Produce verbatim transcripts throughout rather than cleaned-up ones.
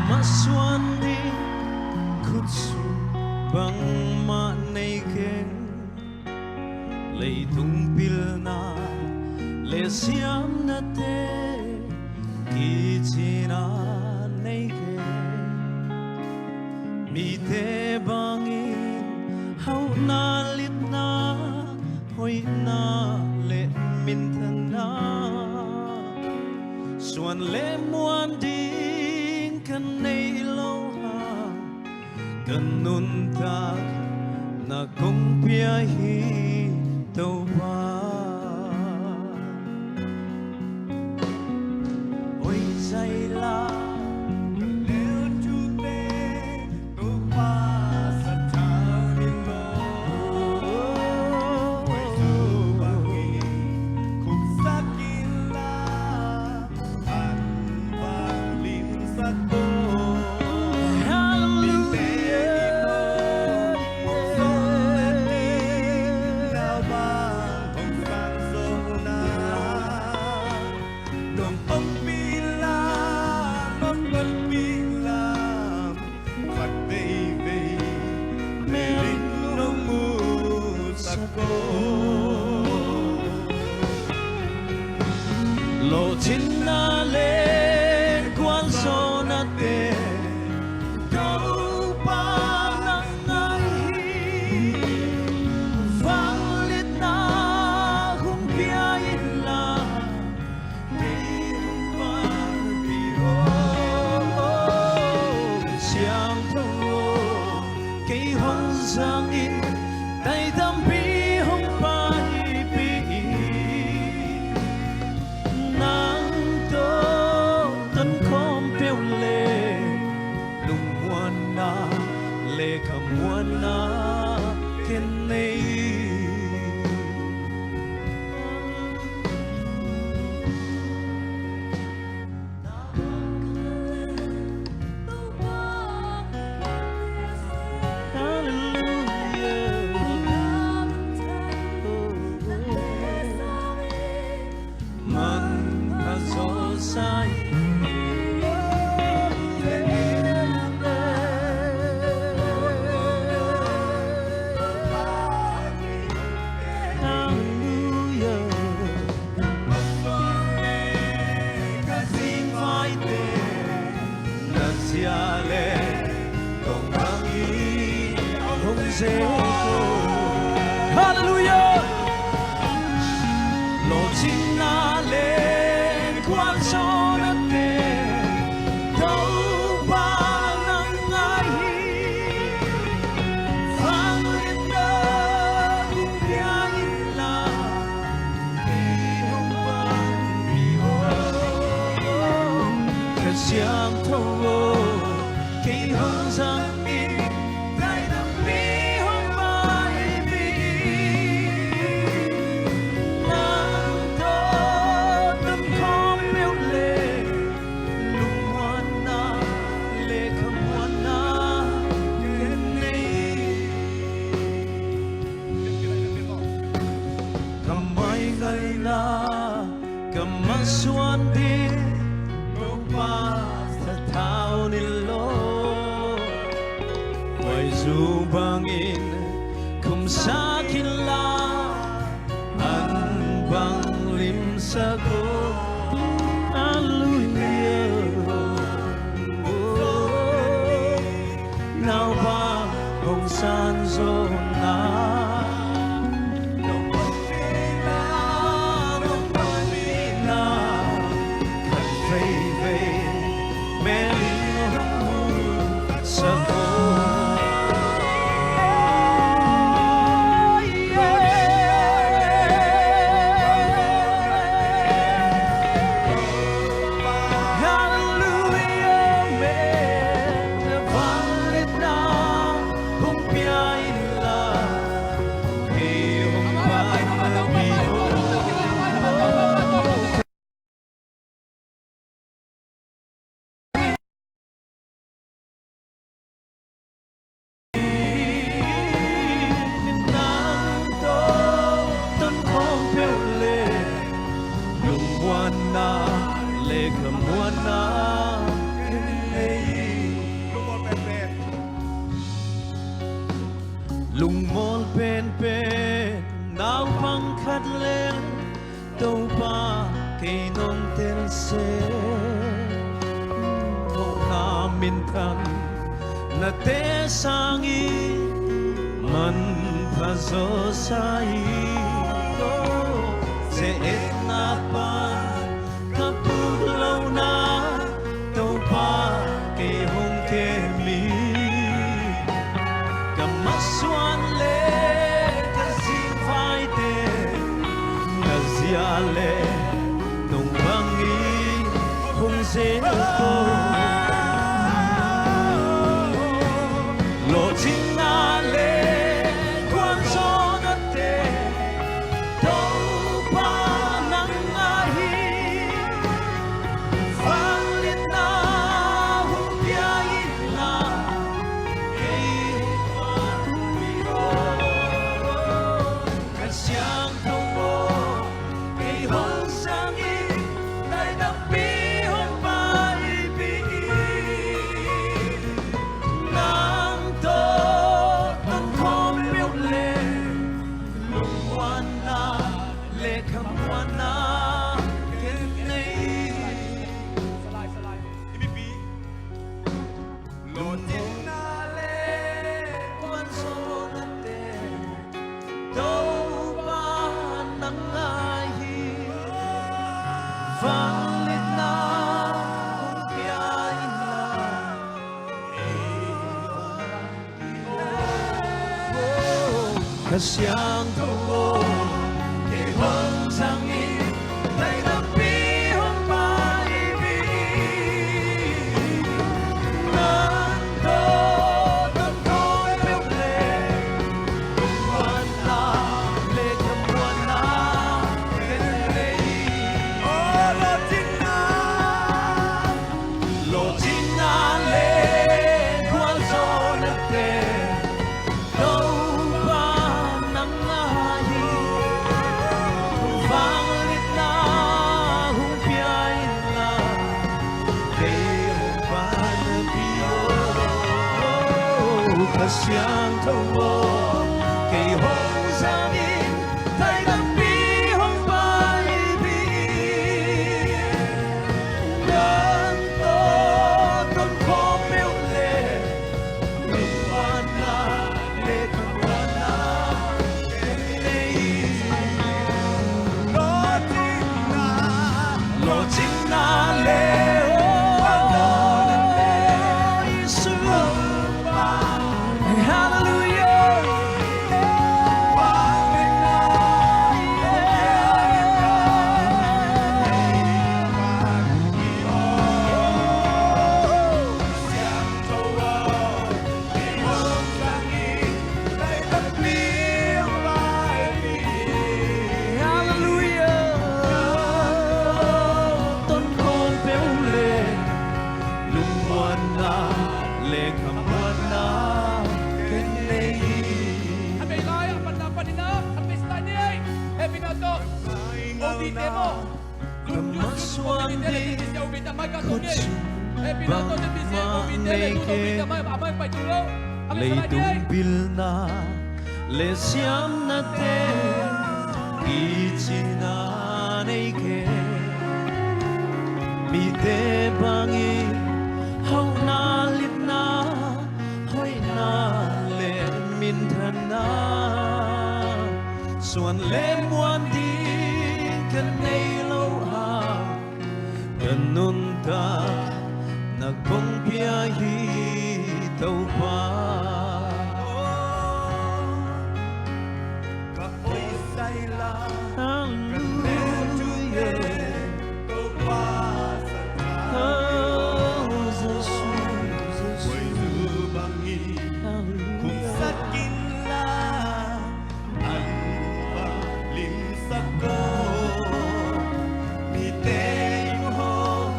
Masuan ding khutsung bangmah nei keng. Leitung pilna le siamnate kicina nei keng. Mite bangin hauhna, litna, hoihna le minthanna, suan le muan ding ka nei lo hang, ka nuntakna kong pia hi, Topa. Hoih zaila, leutute, Topa, sathau ni lo. Hoih zu bangin khupsak inla, an bang limsak ko. Hallelujah. Mite in hong sawlna ding, nau bang hong sang zo na. Nong ompih lam, nong ompih lam, khat veivei mel in nong musak ko. Lawhcinna le gualzawhnate, Topa, nang ngai hi. Vangliatna hong pia inla, kei hong panpih aw. Siangtho aw, kei hong zang in, dai tampi hong paipih in. Nang tawh tonkhawm peuh le lungmuanna le khamuanna ken nei. Hallelujah. Manpha zaw sa hi. Hallelujah. Ka zingvaite na zia le kong bang hi, hong ze ko. Hallelujah. Lawhcinna le gualzawhnate, Topa, nang ngai hi. Vangliatna hong pia inla, kei hong panpih aw. Kha Siangtho aw, kei hong zang in, dai tampi hong paipih in. Nang tawh tonkhawm peuh le lungmuanna le khamuanna ken nei. Ka mai ngaihna, ka masuan ding, Topa, sathau ni lo. Huai zu bangin khumsak inla, an bang limsak ko. Hallelujah. Nau bang hong sang zo na. Nong ompih lam, nong ompih lam, khat veivei mel in hong musak ko. Topa, kei nong tel se. Hong na minthan na te sangin manpha zaw sa hi. Se etna pan ka puk lo na, Topa, kei hong kem hi. Ka masuan le ka zingvaite, ka zia le nong bangin hong zen ko. Lawhcinna le gualzawhnate, Topa nang a hi. Vangliatna hong pia in la, kei hong pan hi aw. Kha Siangtho aw, kei hong zang in, tai tampi hong paipih in. Nang tawh ton khawm peuh le, lungmuanna le khamuanna ken nei. Lawhcinna le gualzawhnate, Topa nang a hi. Vangliatna hong pia in la, Kha Siangtho aw, kei hong zang in, tai tampi hong paipih in. Nang tawh ton khawm peuh le, lungmuanna le khamuanna ken nei. Aw, lawhcinna, lawhcinna le gualzawhnate, Topa nang a hi. Vangliatna hong pia in la, kei hong paipih aw. Kha Siangtho aw, kei hong zang in, tai tampi hong paipih in. Nang tawh ton khawm peuh le, lungmuanna le khamuanna ken nei. Lawhcinna, lawhcinna le, oh, Jesu. Hallelujah. Hallelujah. Ton khawm peuh le, lungmuanna le khamuanna ken nei. A bei lai, a panna panin a, a bei lai ni ei. Happy na to. O bi te mo. Ka masuan ding khut sung bangmah nei kei. Leitung pilna le siamnate i cihna nei kei. Mite bangin hauhna, lipna, hoihna le minthanna, suan le muan ding ka nei lo a, ka nuntakna kong pia hi, Topa. Ka hoih zai la, ka neu tuite, Topa sangtha. Oh, Jesu, Jesu. Hoih zu bangin, hallelujah, khumsak in la, an bang limsak ko. Mite in hong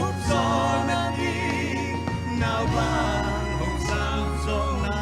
up zawh nading, nau bang hong sang zawh na.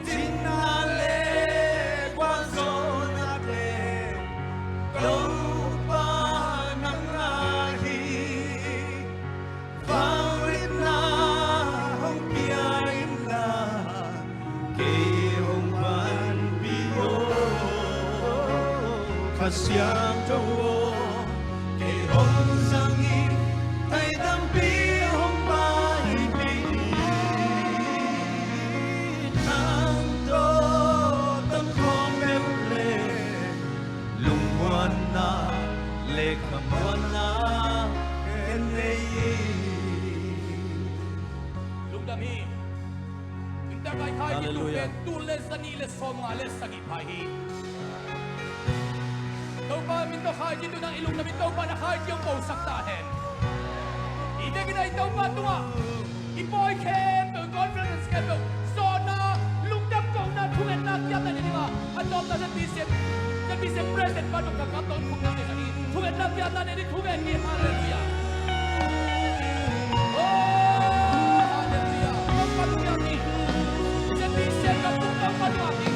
Cinna le gualzawhnate Topa nang ahi. Vangliatna hong pia inla, kei hong panpih aw. Kha Siangtho aw, kei hong zangin, taitampi hong paipih in. Nang tawh tonkhawm peuh le, lungmuanna le khamuanna ka nei hi. Lungdam hi. Inntak a i khaicin pen tul le zanih le sawmnga le sagih pha hi. Topa min tawh khaicin tu nang i lungdam in, Topa na khaicin hong bosak ta hen. I dek in a i Topa tungah i pawi khempeuh, conference khempeuh, zawhna, lungdam kohna, thungetna, kiamna nei ding a, a tawpna ZBC, ZBC President pa Doctor Kam Tawng Khum nang nei ding. Thungetna, kiamna nei ding, thungen ni. Halleluiah. Oh, halleluiah. Topa lungdam ni. ZBC Kam Tawng, Topa lungdam ni.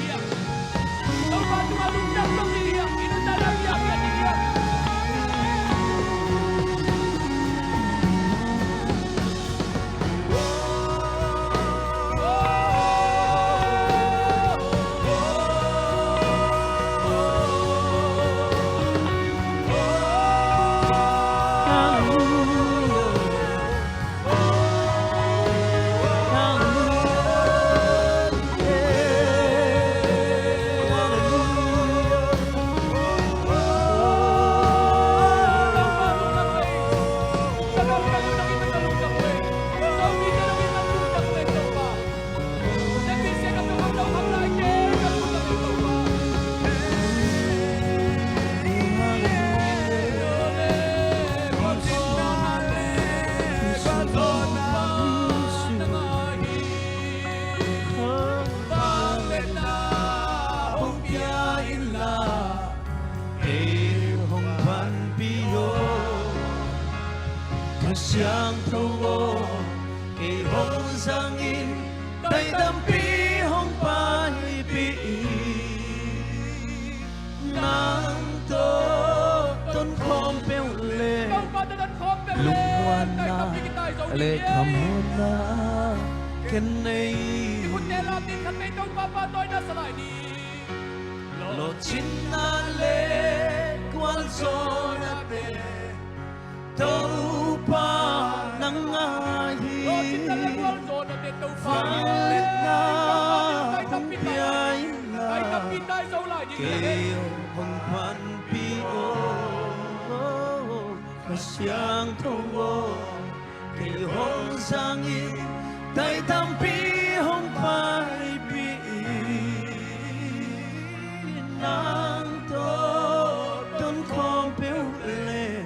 Kei hong panpih aw, Kha Siangtho aw, kei hong zangin, taitampi hong paipih in. Nang tawh tonkhawm peuh le, lungmuanna le khamuanna ka nei. Lawhcinna le gualzawhnate Topa nang ahi. Vangliatna hong pia inla, kei hong panpih aw. Kha Siangtho aw, kei hong zangin, taitampi hong paipih in. Nang tawh tonkhawm peuh le,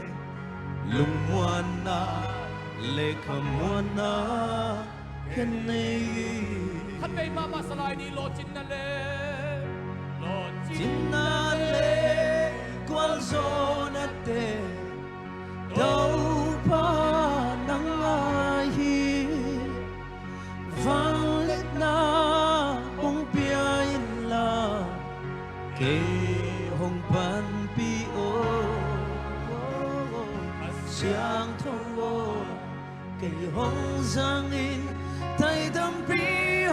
lungmuanna le khamuanna ka nei. Khatvei mahmah salai ni. Lawhcinna le, lawhcinna le gualzawhnate Topa nang ahi. Vangliatna hong pia inla, kei hong panpih aw. Kha Siangtho aw, kei hong zangin, taitampi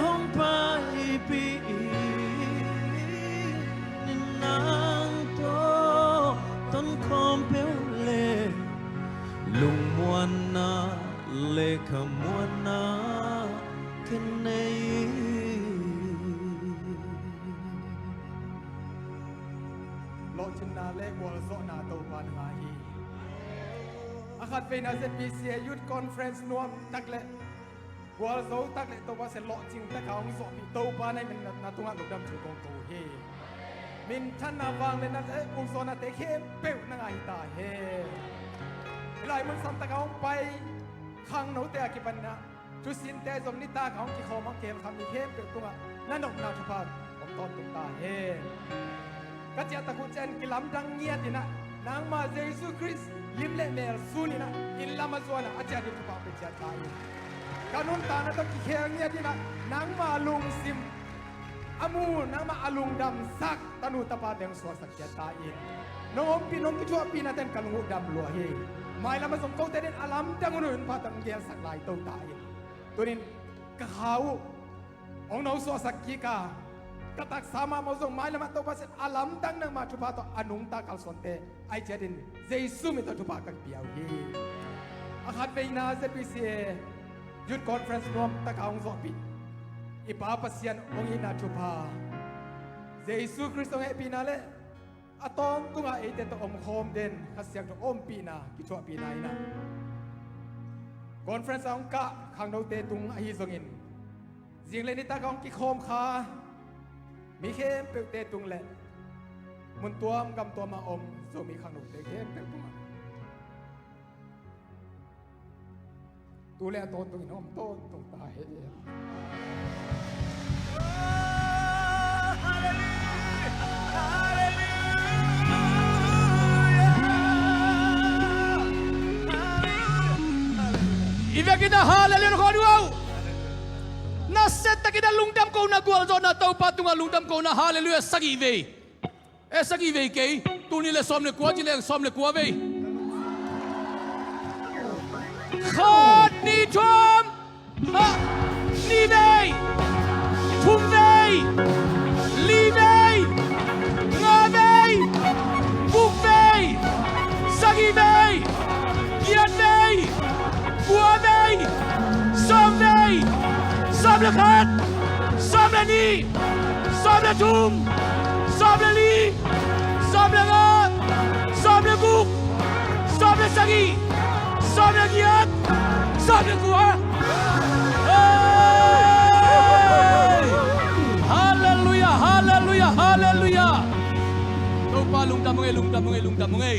hong paipih in. Nang tawh tonkhawm peuh le, lungmuanna le khamuanna ka nei. Lawhcinna le gualzawhna Topa nang ahi. A khatveina ZBC Youth Conference nuam tak le gualzo tak le Topa se lawhcing taka hong zawhpih Topa na min na tungah lungdam thu kong ko hi. Minthanna, vangliatna le ukzawhnate khempeuh nang ahi ta hen. Hih lai mun sam taka hong pai khangnote a kipanna thusinte zong nitak a hong kikhawm hong kihelkham mi khempeuh tungah na nopna thupha om tawntung ta hen. Ka ciahtak uh ciang kilamdang ngiat in ah, nangma Jesu Khrist lim le mel sun in ah, inn lam a zuan ah a ciah ding thupha hong pia ciat ta in. Ka nuntakna tawh kikhel ngiat in ah, nangma lungsim A mu nangmah a lungdamsak tanu tapa teng suahsak ciat ta in. Nong ompih nong kithuahpihna ten ka lung uh dam lua hi. Mailam ah zong kote den a lamdang hun uh in pha tang gelsak lai to ta in. Tunin ka kha uh hong no suahsak kik a, ka taksa mahmah uh zong mailam ah Topa sin a lamdang nangmah thupha tawh a nungta kalsuante ai ciatin Jesu min tawh thupha ka pia uh hi. A khatveina Z B C A Youth Conference nuam taka hong zawhpih i Pa Pasian hong itna thupha, Jesu Khrist hong hehpihna le a tawntunga eite tawh omkhawm den Kha Siangtho ompihna kithuahpihna in ah conference a hong kah khangnote tung ahi zongin, zing le nitak a hong kikhawm kha mi khempeuhte tung le mun tuam gam tuam a om Zomi khangnote khempeuh tungah tu le a tawntungin a om tawntung ta hen. I vekin a hallelujah khawng uh. Nasia takin a lungdam kohna, gualzawhna, Topa tungah lungdam kohna hallelujah sagih vei. E, sagih vei kei. Tul nih le sawm le kua ci leng sawm le kua vei. Khat, nih, thum. Ha. Nih vei. Thum vei. Li vei. Nga vei. Guk vei. Sagih vei. Giat vei. Kua vei. Sawm vei. Sawm le khat. Sawm le nih. Sawm le thum. Sawm le li. Sawm le nga. Sawm le guk. Sawm le sagih. Sawm le giat. Sawm le kua. Hey! Hallelujah, hallelujah, hallelujah. Topa lungdam ung ei, lungdam ung ei, lungdam ung ei.